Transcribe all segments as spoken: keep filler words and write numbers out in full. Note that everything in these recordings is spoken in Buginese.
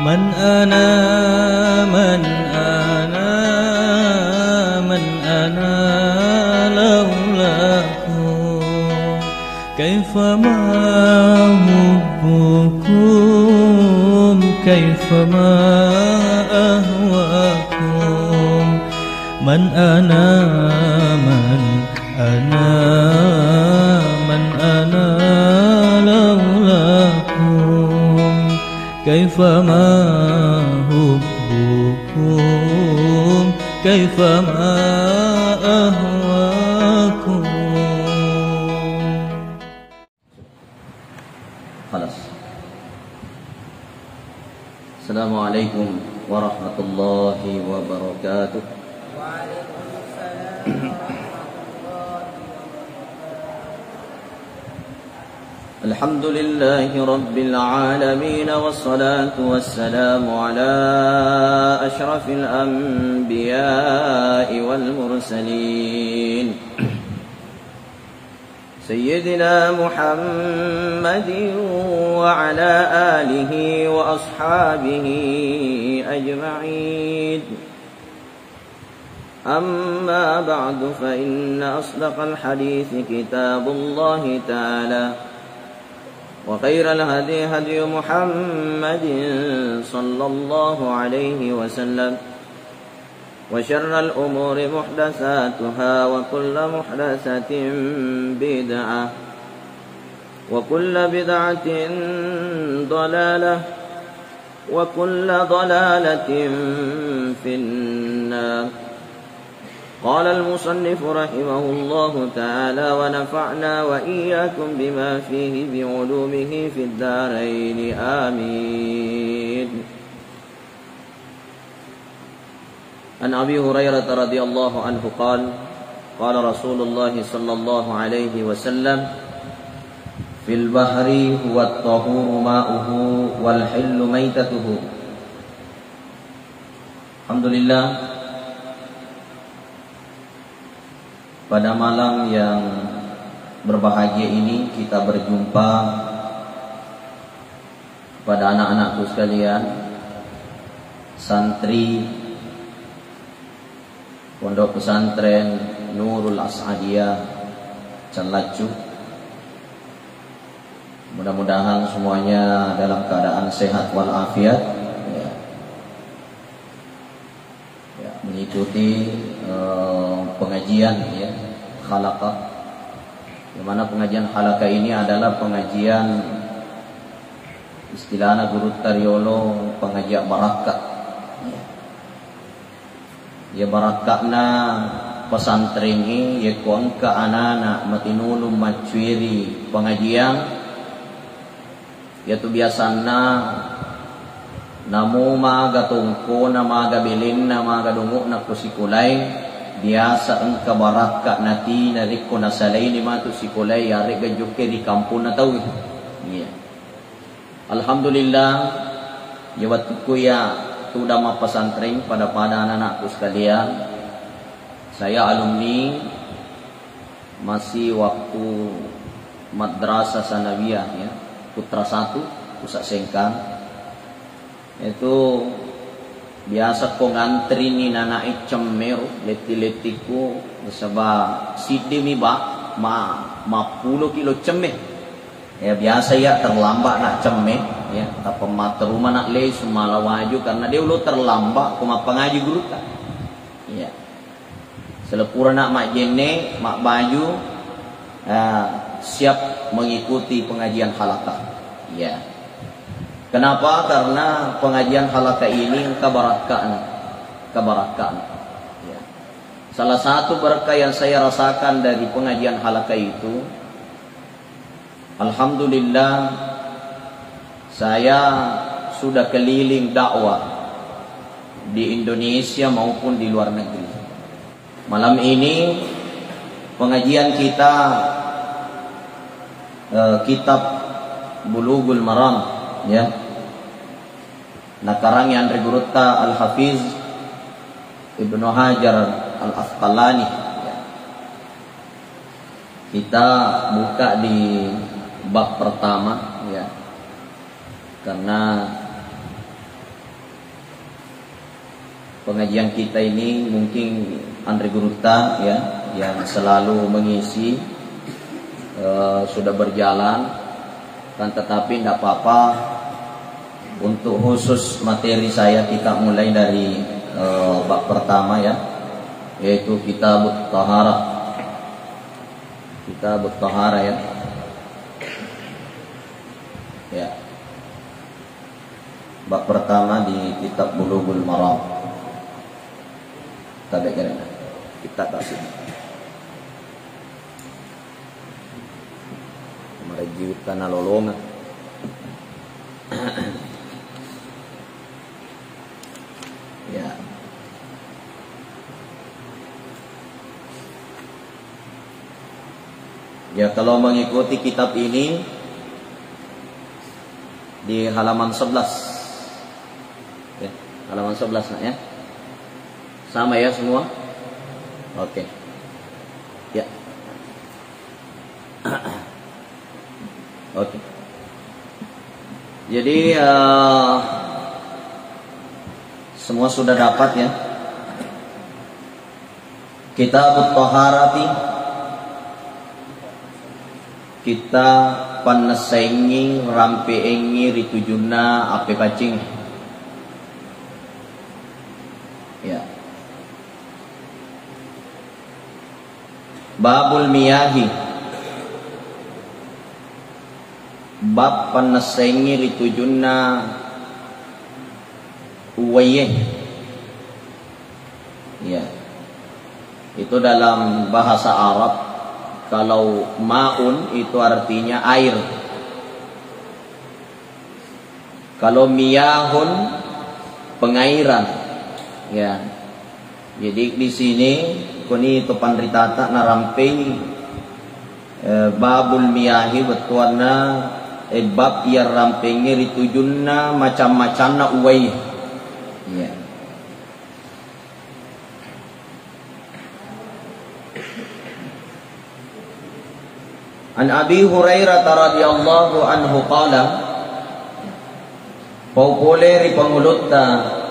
من أنا، من أنا، من أنا لولاكم؟ كيف ما حبكم، كيف ما أهواكم؟ من أنا، من أنا، من أنا لولاكم؟ كيف ما حبكم، كيف ما أهواكم. خلاص. السلام عليكم ورحمة الله وبركاته. الحمد لله رب العالمين، والصلاة والسلام على أشرف الأنبياء والمرسلين، سيدنا محمد وعلى آله وأصحابه أجمعين. أما بعد، فإن أصدق الحديث كتاب الله تعالى، وخير الهدي هدي محمد صلى الله عليه وسلم، وشر الأمور محدثاتها، وكل محدثة بدعة، وكل بدعة ضلالة، وكل ضلالة في النار. قال المصنف رحمه الله تعالى، ونفعنا وإياكم بما فيه بعلومه في الدارين، آمين. عن أبي هريرة رضي الله عنه قال، قال رسول الله صلى الله عليه وسلم، في البحر هو الطهور ماؤه والحل ميتته. Alhamdulillah, pada malam yang berbahagia ini kita berjumpa kepada anak-anakku sekalian, santri Pondok Pesantren Nurul As'adiyah Callaccu. Mudah-mudahan semuanya dalam keadaan sehat walafiat. Ya. Ya, mengikuti, eh, pengajian, ya, halaqah. Yang mana pengajian halaqah ini adalah pengajian, istilahna gurutta riolo, pengajian barakka. Ya. Ya, barakka'na pesantrengnge, yekko engka anana matinulung maccueri pengajian, Iyatu biasanna, namo maga tongkona, maga belenna, maga dongo'na ko sikolae, biasa engka barakka nati narekko nasalaini matu sikolae, yaregga jokke ri kamponna tauwe. Iya. Alhamdulillah, iya wettukku iya tudang mappesantreng pada-pada anak-anakku sekalian, saya alumni masih waktu Madrasah Sanawiyah, ya, Putra Satu, Pusat Sengkang. Itu biasa ko ngantrini nanae cemme ro, letti-lettiku, nasaba siddimi ba, ma, mappulo kilo cemme. Ya, biasa ya terlambat nak cemme, ya, tappa matteruma nak lei sumala waju karena de ulo terlambat ko mappangaji gurutta. Iya. Selepurana majjenne, mabbaju, eh, siap mengikuti pengajian halaqah. Ya. Kenapa? Karena pengajian halaqah ini engka barakka'na. Engka barakka'na. Ya. Salah satu berkah yang saya rasakan dari pengajian halaqah itu, Alhamdulillah, saya sudah keliling dakwah di Indonesia maupun di luar negeri. Malam ini pengajian kita, eh, kitab Bulughul Maram, ya. Nakarangi anre gurutta Al-Hafiz Ibnu Hajar Al-Asqalani, ya. Kita buka di bab pertama, ya. Karena Pengajian kita ini mungkin Andre Gurutta, ya, yang selalu mengisi, eh, sudah berjalan, kan tetapi ndak apa-apa. Untuk khusus materi saya, kita mulai dari, eh, bab pertama, ya, yaitu Kitabut Taharah. Kitabut Taharah, ya. Ya. Bab pertama di kitab Bulughul Maram. Tabe' karena kita tak sih. Mereji tanah lolongan. Ya. Ya, kalau mengikuti kitab ini di halaman sebelas. Ya, halaman sebelas, Nak, ya. Sama ya semua? Oke. Ya. Oke. Jadi, eh, semua sudah dapat, ya. Kitabut Taharati, kita pannessaengngi, rampe'engngi ri tujunna appepaccingnge. Ya. Babul miyahi. Bab pannessaengngi ri tujunna uwaiye. Ya. Itu dalam bahasa Arab, kalau maun itu artinya air. Kalau miyahun, pengairan. Ya. Jadi di sini koni to panritata narampei, eh, babul miyahi, bettuanna, eh, bab iya rampengnge ri tujunna macam-macanna uwai. Ya. An Abi Hurairah radhiyallahu anhu qala, pau pole ri pangulutta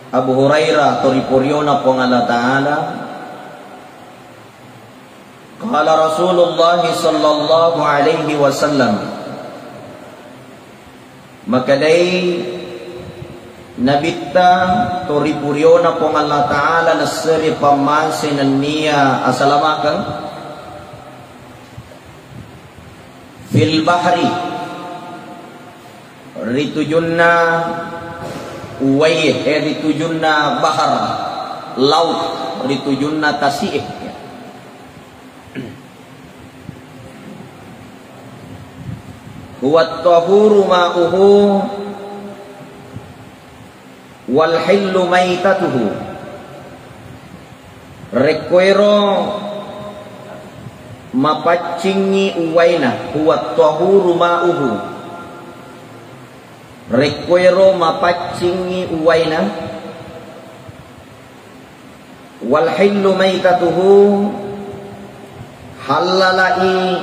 Abu Hurairah, to ripuriona Puang Allah Ta'ala, qala Rasulullah sallallahu alaihi wasallam, makkadai Nabitta to ripuriona Puang Allah Ta'ala nasseri pammase nennia asalamakeng, fil bahri, ri tujunna uwai, eh, ri tujunna bahar, laut, ri tujunna tasi'e. Huwa tahuru ma'uhu wal hillu maitatuhu. Rekkoero mapaccingngi uwaina, huwa tahuru ma'uhu. Rekkoero mapaccingngi uwaina, wal hillu maitatuhu, hallalai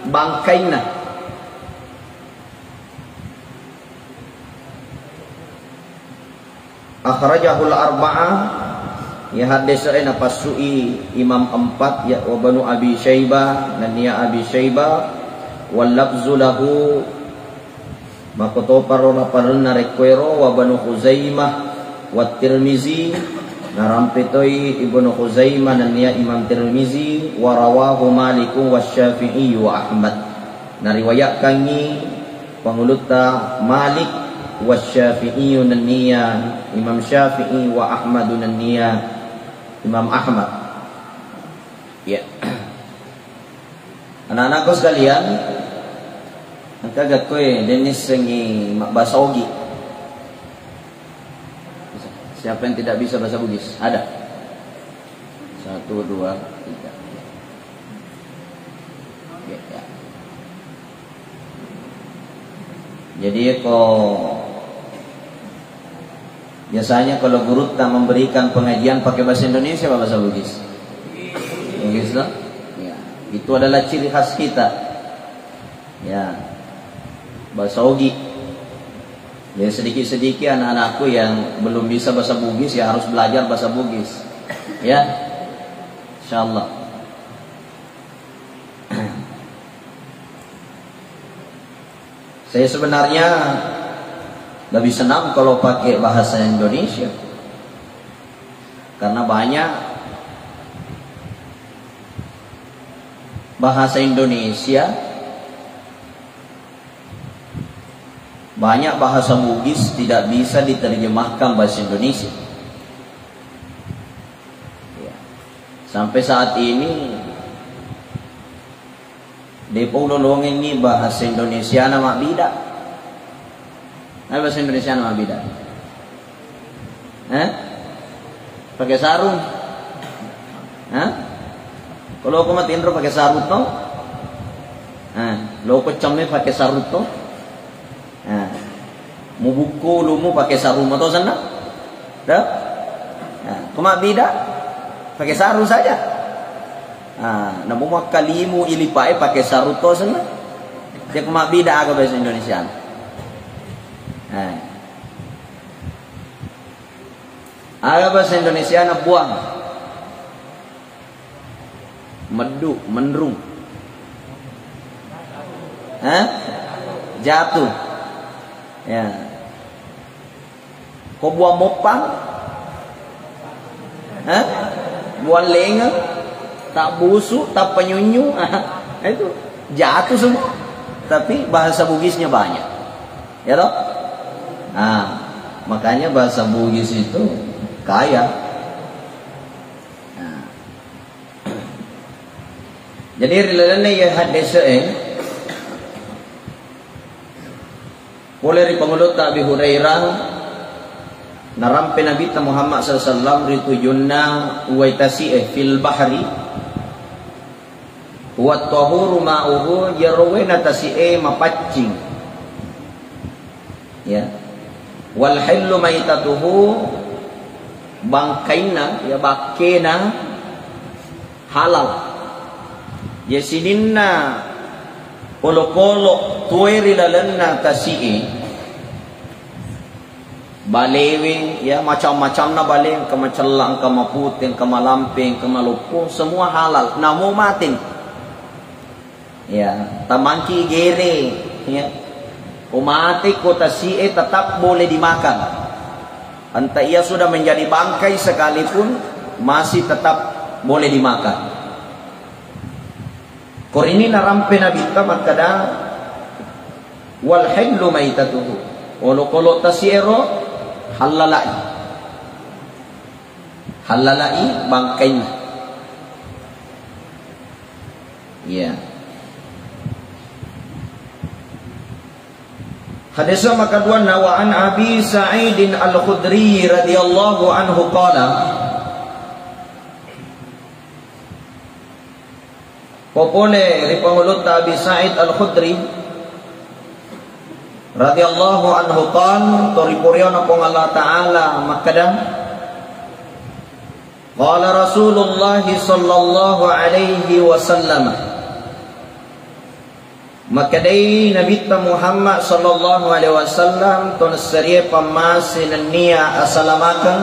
bangkainna. Akhrajahul arba'ah, ya, haddese'e napassui imam empat, ya, wa banu Abi Syaibah, nennia Abi Syaibah, wal lafzu lahu, makkotoparo naparenna rekkoero, wa banu Khuzaimah, wa Tirmizi, narampe toi Ibnu Khuzaimah nennia Imam Tirmizi, wa rawahu Malikun wa Syafi'i wa Ahmad. Nariwayakkangngi pangulutta Malik, wa Syafi'i nennia Imam Syafi'i, wa Ahmadu nennia Imam Ahmad. Ya. Anak-anakku sekalian, engka gakkoe dennissengi mabbasa Ogi. Siapa yang tidak bisa bahasa Bugis? Ada? Satu, dua, tiga. Ya, ya. Jadi, ko biasanya kalau gurutta memberikan pengajian pakai bahasa Indonesia apa bahasa Bugis? Bugis, toh? Ya, itu adalah ciri khas kita. Ya. Bahasa Ogi. Ya, sedikit-sedikit anak-anakku yang belum bisa bahasa Bugis, ya harus belajar bahasa Bugis. Ya, insyaallah. Saya sebenarnya lebih senang kalau pakai bahasa Indonesia. Karena banyak bahasa Indonesia, banyak bahasa Bugis tidak bisa diterjemahkan bahasa Indonesia. Ya. Sampai saat ini, de'pa ulolongengngi bahasa Indonesiana mabbida. Apa bahasa Indonesiana mabbida? Eh? Pakai sarung. Hah? Kalau aku mati Indro pakai sarung to? Ah, lo ko cemme pakai sarung to? Ah. Mubukku lumu pakai sarung to sana? Dah? Ah, ko mabbida? Pakai sarung saja. Ah, namu makkalimu ilipae pakai sarung to sana? Dia ko mabbida aga bahasa Indonesia? Ah. Aga bahasa Indonesiana buang? Meddu, menrung. Hah? Jatuh. Ya. Ko buang moppang? Hah? Buang lengeng? Tak busu, tak penyunyu? Itu jatuh semua. Tapi bahasa Bugisnya banyak. Ya toh? Nah, makanya bahasa Bugis itu kaya. Nah. Jadi ri lalenna iya haddese'e, pole ri pangulutta Abi Hurairah, narampe Nabitta Muhammad sallallahu alaihi wasallam ri tujunna uwai tasi'e, fil bahri, huwa tahuru ma'uhu, iyaro uwaina tasi'e mapaccing. Ya. Wal hillu maitatuhu, bangkainna, ya, bakkena halal. Ya, sininna kolo-kolo tuwe ri lalenna tasi'e, balewe, ya, macam-macamna bale, engka macella, engka mapute, engka malampe, engka maloppo, semua halal. Namo mate. Ya, tamangki gere, ya. Ko mate ko tasi'e tetap boleh dimakan. Entah ia sudah menjadi bangkai sekalipun masih tetap boleh dimakan. Korini narampe Nabitta makkada, "Wal hillu maitatuhu." Olokolo tasi'ero hallalai. Hallalai bangkainna. Iya. Hadis makaduanna, wa an Abi Sa'idin Al-Khudri radhiyallahu anhu qala, popole ri pangulutta Abi Sa'id Al-Khudri radhiyallahu anhu qala, to ripuriona Puang Allah Ta'ala makkada, Qala Rasulullah sallallahu alaihi wasallam. Makkedai Nabitta Muhammad sallallahu alaihi wasallam, to nassarie pammase nennia asalamakeng,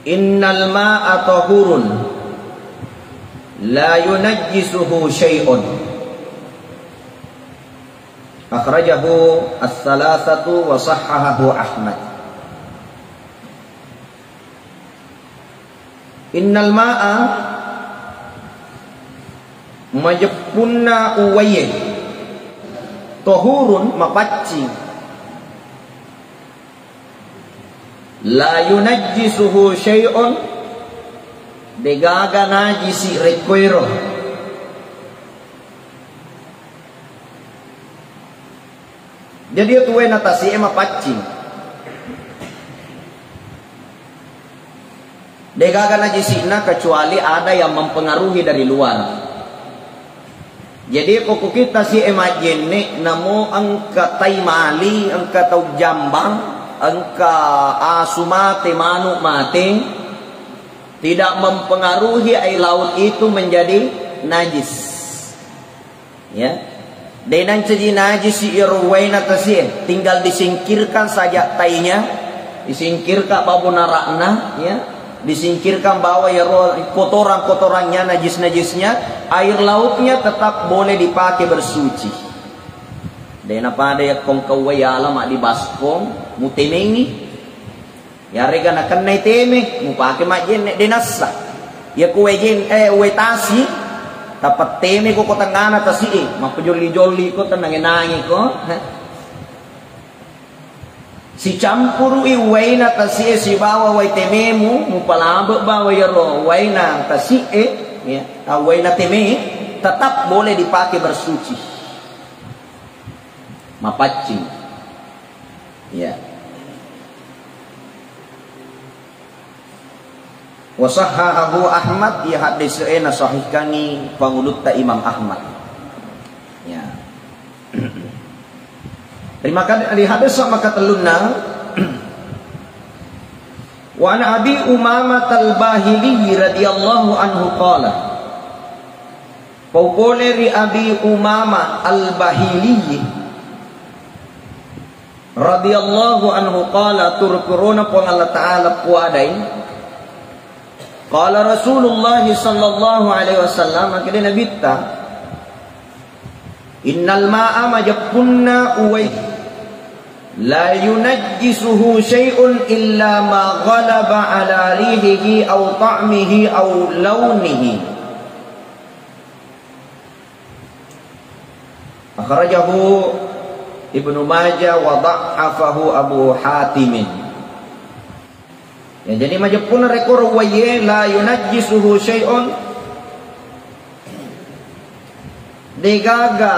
"Innal ma'a tahurun la yunajjisuhu syai'un." Akhrajahu as-salasatu wa sahhahahu Ahmad. Innal ma'a, majeppunna uwaiye, tahurun, mapaccing, la yunajjisuhu syai'un, degaga najisi rekkoero. Jadi, iyatu wae natasi'e mapaccing. Degaga najisi'na kecuali ada yang mempengaruhi dari luar. Jadi, ko kuki tasi'e majjenne, namo engka tai mali, engka tau jambang, engka asu mate, manu mate, tidak mempengaruhi air laut itu menjadi najis. Ya. De' nancaji najisi iyaro uwaina tasi'e, tinggal disingkirkan saja tainya, disingkirkan babu nara'na, ya, disingkirkan bawa iyaro kotoran-kotorannya, najis-najisnya, air lautnya tetap boleh dipakai bersuci. De' napada yakko engka uwai yala maddibaskong, mutemengi. Yarega nakennai teme, mupake majjenne, de' nassa. Yakko uwai jen-, eh, uwai tasi, tappa teme ko, ko tengngana tasi'e, mappajolli-jolli ko, tenange-nange ko. Heh. Sicampuru'i uwaina tasi'e sibawa uwai tememu, mupalabe bawa iyaro uwaina tasi'e, ya, ah, uwaina teme, tetap boleh dipakai bersuci. Mapaccing. Ya. Wa sahhahahu Ahmad, iya haddese'e nasahihkangngi pangulutta Imam Ahmad. Ya. Ri maka-, ri hadese makatellunna, wa an Abi Umamah Al-Bahili radhiyallahu anhu qala, pau pole ri Abi Umamah Al-Bahili radhiyallahu anhu qala, turu-turuna Puang Allah Ta'ala puadai, qala Rasulullah sallallahu alaihi wasallam, makkeda Nabitta, innal ma'a, majeppunna uwai, la yunajjisuhu syai'un illa ma ghalaba ala rihihi au ta'mihi au launihi. Akhrajahu Ibnu Majah wa dha'afahu Abu Hatimin. Ya, jadi majeppunna rekko ro uwaiye la yunajjisuhu syai'un, degaga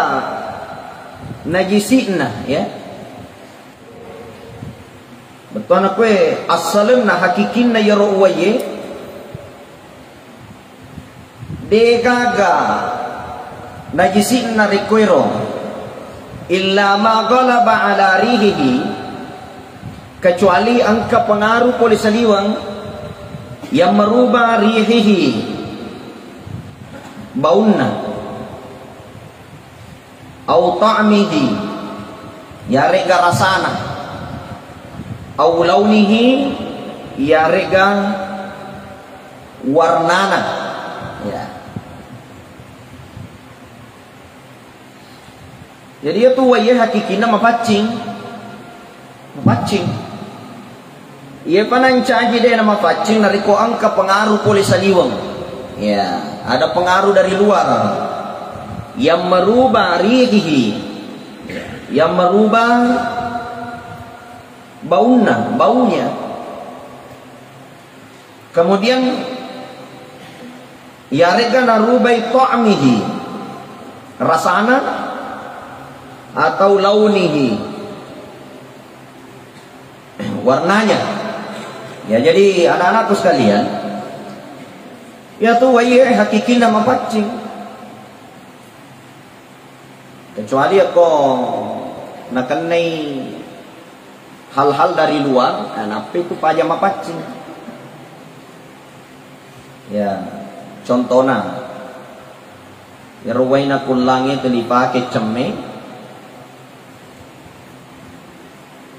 najisi'na, ya. Bettuanna koe assalenna hakikinna iyaro uwaiye, degaga najisi'na rekkoero, illa ma ghalaba ala rihihi, kecuali engka pengaruh pole saliweng yang merubah rihihi, baunna. Au ta'mihi, yarega rasana, au launihi, yarega warnana. Ya. Jadi, iyatu uwaiye hakikinna mapaccing. Mapaccing. Iye pa nancaji de' namapaccing narekko engka pengaruh pole saliweng. Ya, ada pengaruh dari luar yang merubah rihihi, yang merubah baunna, baunya. Kemudian yarega narubai ta'mihi, rasana, atau launihi, warnanya. Ya, jadi anak-anakku sekalian, iyatu uwaiye hakikinna mapaccing. Kecuali yakko nakennai hal-hal dari luar, nah, nappa itu paja mapaccing. Ya, contohna, iyaro uwaina kullangnge tu dipake cemme,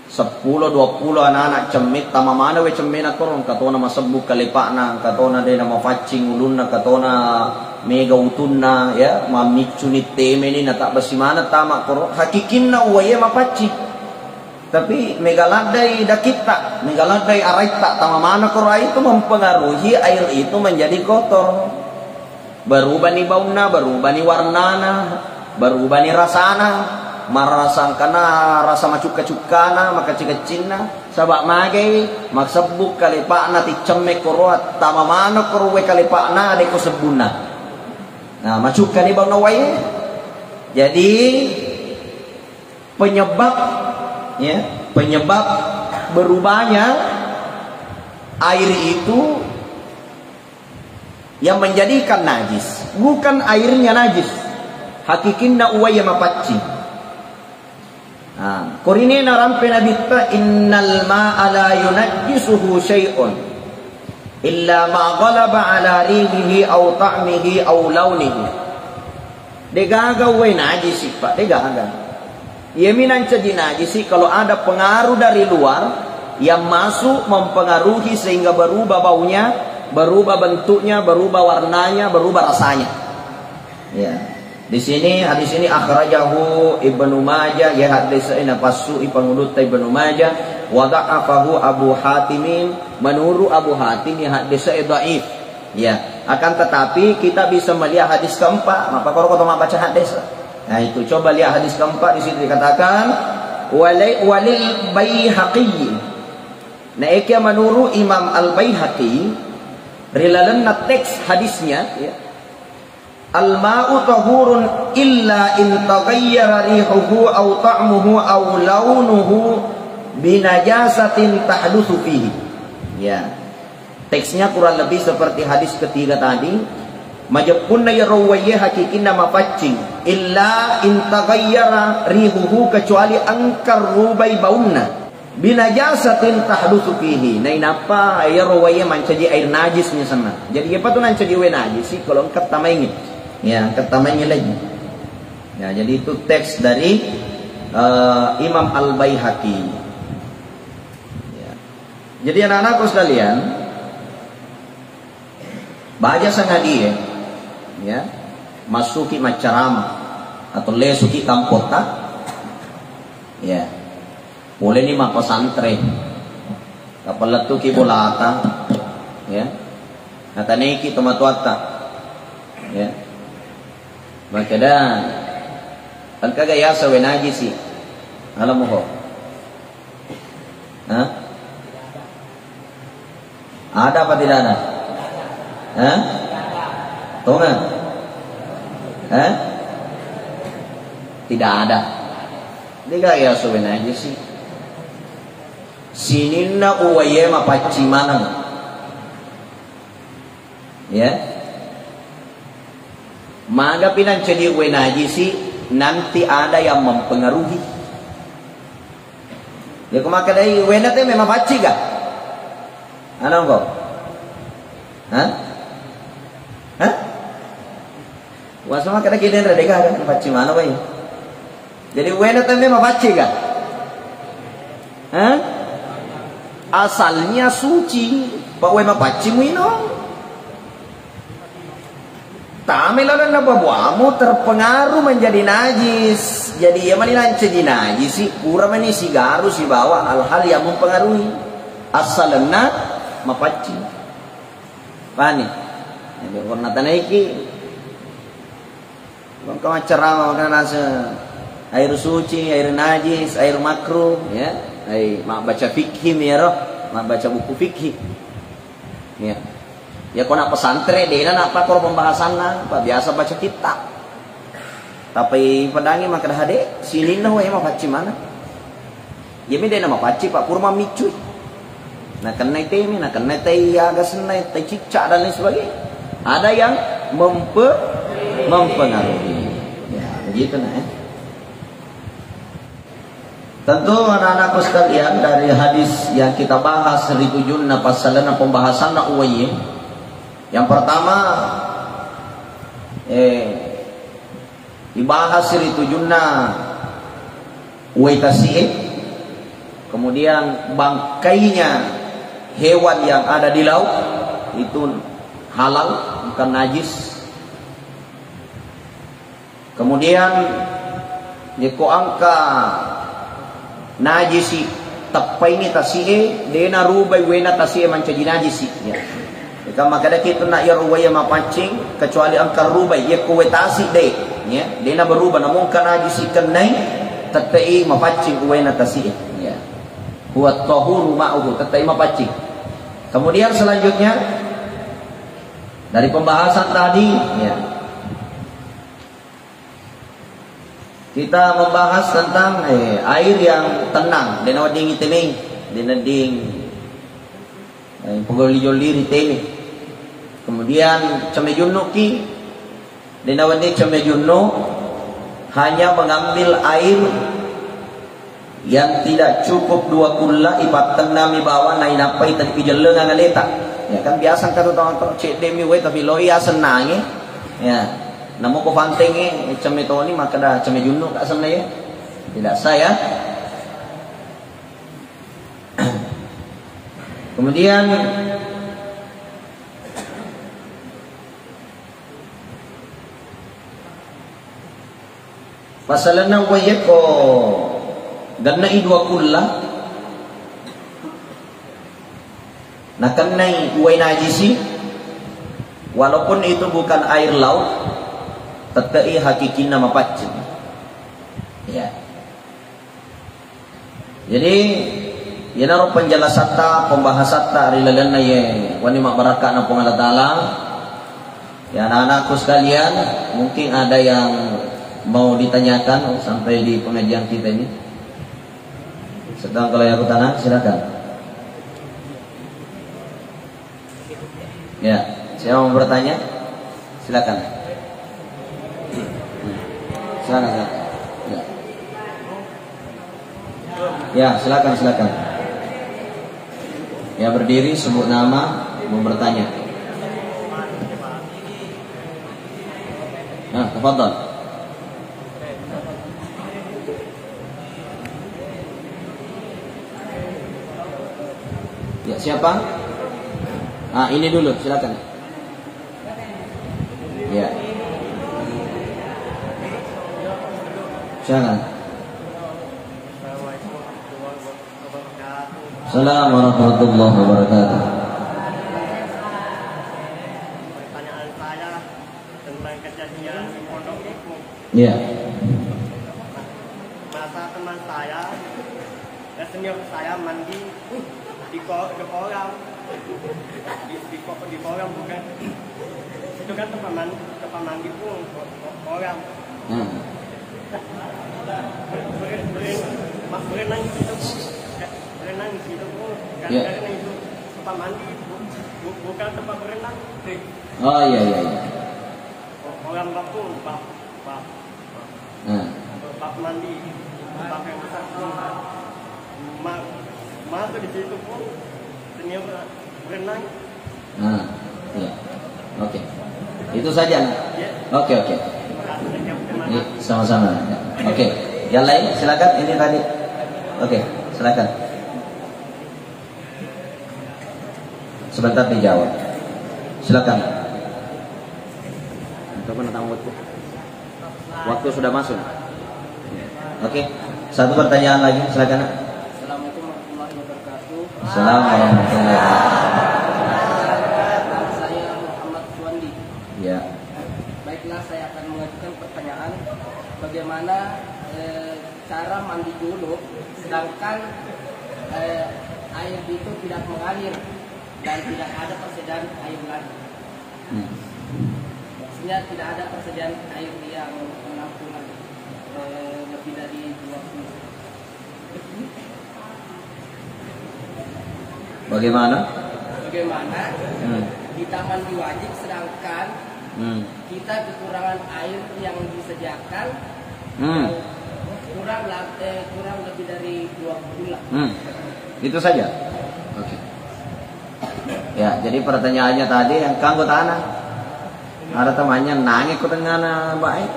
seppulo, duappulo anak-anak cemme, tama maneng we cemmena koro, engka tona masebbu kalepa'na, engka tona de' namapaccing ulunna, engka tona mega utunna, ya, mammiccuni temeni, natabbasi maneng tama koro, hakikinna uwaiye mapaccing. Tapi mega laddai dakitta, mega laddai araitta, tama maneng koro, itu mempengaruhi air itu menjadi kotor. Berubani baunna, berubani warnana, berubani rasana, marasangkana rasa macukka-cukkana, makecci-keccinna, saba' magai masebbu kalepa'na ticcemme koroa, tama maneng koro we kalepa'na, de' ko sebbunna. Nah, macukkani baunna uwaiye. Jadi, penyebab, ya, penyebab berubahnya air itu yang menjadikan najis, bukan airnya najis. Hakikinna uwaiye mapaccing. Nah, korinena rampe Nabitta, innal ma'a la yunajjisuhu syai'un illa ma ghalaba ala rihihi au ta'mihi au launihi. Degaga uwai najisi, Pak, degaga. Iyami nancaji najisi kalau ada pengaruh dari luar yang masuk mempengaruhi sehingga berubah baunya, berubah bentuknya, berubah warnanya, berubah rasanya. Ya. Di sini, hadis ini akhrajahu Ibnu Majah, ya, hadis ini passu ipangulutta Ibnu Majah, wa dha'afahu Abu Hatimin, menurut Abu Hatim, ya, hadis ini dhaif. Ya, akan tetapi kita bisa melihat hadis keempat. Maka kalau kita mau baca hadis, nah, itu coba lihat hadis keempat, di situ dikatakan, walai-, walil Baihaqi. Nah, ekia menurut Imam Al Baihaqi, rilalenna teks hadisnya, ya, al ma'u tahurun illa in taghayyara rihuhu au ta'muhu au launuhu binajasatin tahdutsu fihi. Ya. Teksnya kurang lebih seperti hadis ketiga tadi. Majeppunna iyaro uwaiye hakikinna mapaccing, illa in taghayyara rihuhu, kecuali engka rubai baunna, binajasatin tahdutsu fihi, nainappa iyaro uwaiye mancaji air najis misalna. Jadi iyapatu nancaji uwai najis sih kalau engka tamaingi. Ya, engka tamaingi lagi. Ya, jadi itu teks dari, eh, Imam Al Baihaqi. Ya. Jadi anak-anakku sekalian, baja sangadie, ya, massuki maccarama atau lesuki kampotta, ya, poleni mappesantre, tappa lettuki bolata, ya, natanaiki tomatoatta, ya, makkeda, engkaga yaseng uwai najisi, alamuho, ha? Ada apa tidak ada? Hah? Tongeng? Hah? Tidak ada. Degaga yaseng uwai najisi. Sininna uwaiye mapaccing maneng. Ya. Magapi nancaji uwai najisi, nanti ada yang mempengaruhi. Ya, ko makkedai uwaina te memang mapaccing ga? Ana ko? Hah? Hah? Wasa makkeda kini rede ga, mapaccing maneng uwai. Jadi uwaina te memang mapaccing ga? Hah? Asalnya suci, pa uwai mapaccing muinung. Tame lalenna babuamu terpengaruh menjadi najis. Jadi iya mani nancaji najisi, pura mani sigaru sibawa hal-hal yang mempengaruhi. Asalenna mapaccing. Pani. Jadi warna tanaiki. Engka maccarama makana naseng air suci, air najis, air makruh, ya. Ai mabbaca fikhi mi ero, mabbaca buku fikhi. Ya. Ya, ko na pesantre, dena napakkoro pembahasanna, pa biasa baca kitab. Tapi pedangi makkeda hade, sininna wae mapaccing maneng. Iyami dena mapaccing, pa pura mammiccui. Nakennai temi, nakennai tai aga senna, tai cicca dan lain sebagainya. Ada yang mempe-, mempengaruhi. Ya, begitu nah, ya. Tentu anak-anakku sekalian, dari hadis yang kita bahas ri tujunna passalenna pembahasanna uwaie. Yang pertama, eh, dibahas ri tujunna uwai tasi'e, kemudian bangkainya hewan yang ada di laut itu halal, bukan najis. Kemudian, yekko engka najisi teppaini tasi'e, de narubai uwaina tasi'e mancaji najisi. Ya. Eka makkedaki tu na iyaro uwaie mapaccing, kecuali engka rubai, yekko uwai tasi de, ya, de naberubah, namu engka najisi kennai, tette'i mapaccing uwaina tasi'e. Ya. Huwa tahuru ma'uhu, tette'i mapaccing. Kemudian selanjutnya, dari pembahasan tadi, ya, kita membahas tentang, eh, air yang tenang, de nawedding itemei, de nawedding, eh, pogolli-jolli riteme. Kemudian cemme junnu'ki, de nawedding cemme junnu, hanya mengambil air yang tidak cukup dua kulla, ipattennami bawang, nainappa ita-, ijellengang aleta. Ya kan, biasa engka tu tau-tau ceddemi wae tapi loi asennange. Ya. Namo ko fantengnge, cemme toni, makkeda cemme junnu ka asenna ya. Tidak sah ya. Kemudian, pasalenna uwai ko gennai dua kulla, nakennai uwai najisi, walaupun itu bukan air laut, tette'i hakikinna mapaccing. Ya. Jadi, iyanaro penjelasatta, pembahasatta ri lalenna ye wani mabbarakka na Puang Allah Taala. Ya, anak-anakku sekalian, mungkin ada yang mau ditanyakan sampai di pengajian kita ini. Sedang kalau yang aku tanah, silakan. Ya, siapa mau bertanya? Silakan. Silakan, silakan. Ya. Ya, silakan, silakan. Ya, berdiri, sebut nama, mau bertanya. Nah, tafadhal. Ya, siapa? Ah, ini dulu, silakan. Ya. Silakan. Assalamualaikum warahmatullahi wabarakatuh. Pertanyaan saya tentang kejadian di pondok itu. Iya. Masa teman saya, ya, senior saya mandi di ko-, di kolam. Di, di ko-, di kolam, bukan. Itu kan tempat man-, tempat mandi pun, ko-, ko-, kolam. Hmm. Ber-, ber-, ber-, ma-, berenang di situ pun. Berenang di situ pun. Iya. Gara-gara itu tempat mandi, bu-, bu-, bukan tempat berenang. Oh, iya, iya, iya. Ko-, kolam bak pun, bak, bak. Nah. Bak mandi, bak yang besar pun. Ma-, masuk di situ pun, senior berenang. Nah, iya. Oke. Itu saja, nak? Iya. Oke, oke. Terima kasih. Iya, sama-sama. Ya. Oke. Yang lain, silakan. Ini tadi. Oke, silakan. Sebentar dijawab. Silakan. Untuk menentang waktu. Waktu sudah masuk. Oke. Satu pertanyaan lagi, silakan, nak. Assalamualaikum warahmatullahi wabarakatuh. Assalamualaikum warahmatullahi wabarakatuh. Nama saya Muhammad Suwandi. Ya. Baiklah, saya akan mengajukan pertanyaan. Bagaimana, eh, cara mandi junub, sedangkan, eh, air itu tidak mengalir dan tidak ada persediaan air lagi. Hmm. Maksudnya tidak ada persediaan air yang menampung lagi, eh, lebih dari dua puluh. Bagaimana? Bagaimana, hmm, kita mandi wajib sedangkan, hmm, kita kekurangan air yang disediakan, hmm, kurang la-, eh, kurang lebih dari dua bulan. Hmm. Itu saja. Oke. Ya, jadi pertanyaannya tadi yang kanggo tanah. Ada temannya nangis ku tengah na baik.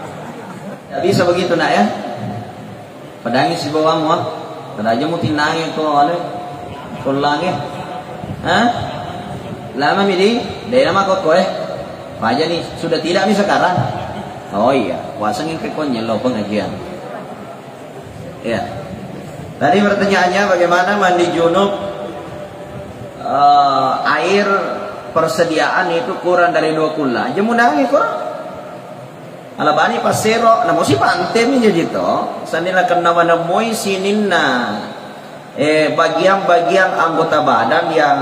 Tidak bisa begitu, nak, ya. Pedangi sibawamu, ah. Kada aja muti nangis tu oleh. Pulang, ya. Hah? Lama mi di, daerah mako koe. Paja nih, sudah tidak mi sekarang. Oh iya, puasa ngikut konyol lo pengajian. Ya. Tadi pertanyaannya bagaimana mandi junub, eh, air persediaan itu kurang dari dua kulla. Aja mudangi kurang. Alabani passero, namo si pante mi jaji to. Sanila kenna manemmoi sininna, eh, bagian-bagian anggota badan yang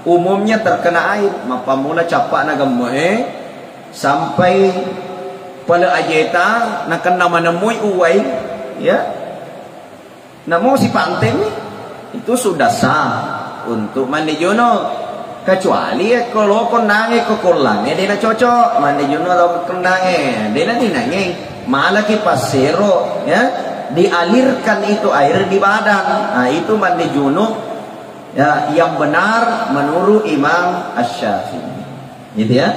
umumnya terkena air. Mappamula cappa'na gemme'e, sampai pale ajeta nakenna manemmui uwai, ya. Namo sipantemi, itu sudah sah untuk mandi junub. Kecuali ekko loko nange ko kollange, dena cocok mandi junub loko kollange, dena dinange, malaki passero, ya, dialirkan itu air di badan. Nah, itu mandi junub, ya, yang benar menurut Imam Asy-Syafi'i. Gitu, ya.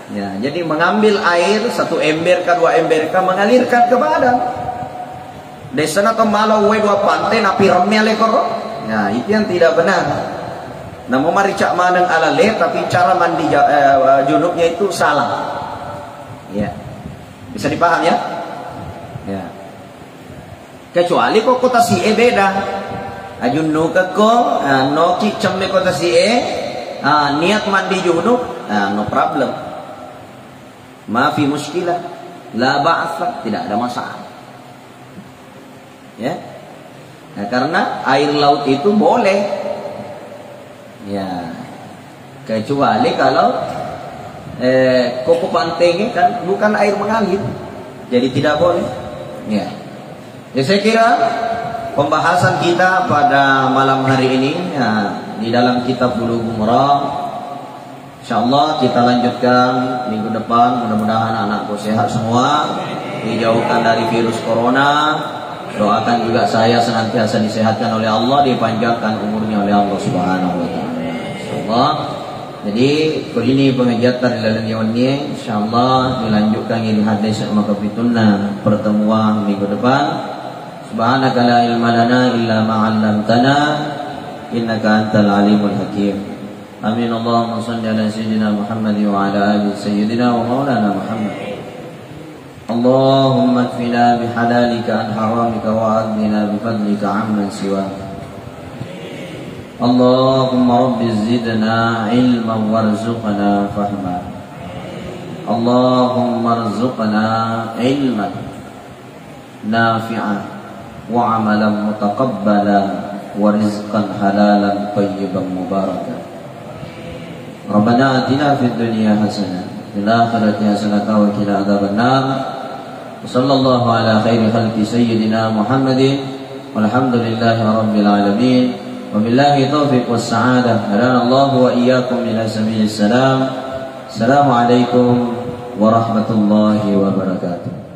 Ya, jadi mengambil air satu ember kah, dua ember kah, mengalirkan ke badan. Dessana to malo uwai dua pante, napi remme ale koro. Ya, itu yang tidak benar. Namu marica maneng alale, tapi cara mandi ja- eh, junubnya itu salah. Ya. Bisa dipaham ya? Ya. Kecuali ko kota si e beda. Ajunnu kekko, ah, noki cemme kota si e, ah, niat mandi junub, ah, no problem. Mafi muskilah. La ba'sa, tidak ada masalah. Ya. Nah, karena air laut itu boleh. Ya. Kecuali kalau, eh, koko pantenge kan bukan air mengalir. Jadi tidak boleh. Ya. Ya, saya kira pembahasan kita pada malam hari ini, ya, di dalam kitab Bulughul Maram, insyaallah kita lanjutkan minggu depan. Mudah-mudahan anakku sehat semua, dijauhkan dari virus corona. Doakan juga saya senantiasa disehatkan oleh Allah, dipanjangkan umurnya oleh Allah Subhanahu wa taala. Insyaallah. Jadi, ko ini pengajian dari laleng yawan ini, insyaallah dilanjutkan di hadis maka pitunna pertemuan minggu depan. Subhanaka la ilma lana illa ma 'allamtana innaka antal alimul hakim. Amin. Allahumma shalli ala sayyidina Muhammad wa ala ali sayyidina wa maulana Muhammad. Allahumma kfina bihalalika an haramika wa aghnina bifadlika amman siwak. Allahumma rabbi zidna ilman warzuqna fahma. Allahumma rzuqna ilman nafi'an wa amalan mutaqabbala wa rizqan halalan tayyiban mubaraka. Rabbana atina fid dunya hasanah, fil akhirati hasanah wa qina adzabannar. Wa sallallahu ala khairi khalqi sayyidina Muhammadin walhamdulillahi rabbil alamin. Wabillahi taufiq was sa'adah. Hadana Allahu wa iyyakum ila sabilis salam. Assalamualaikum warahmatullahi wabarakatuh.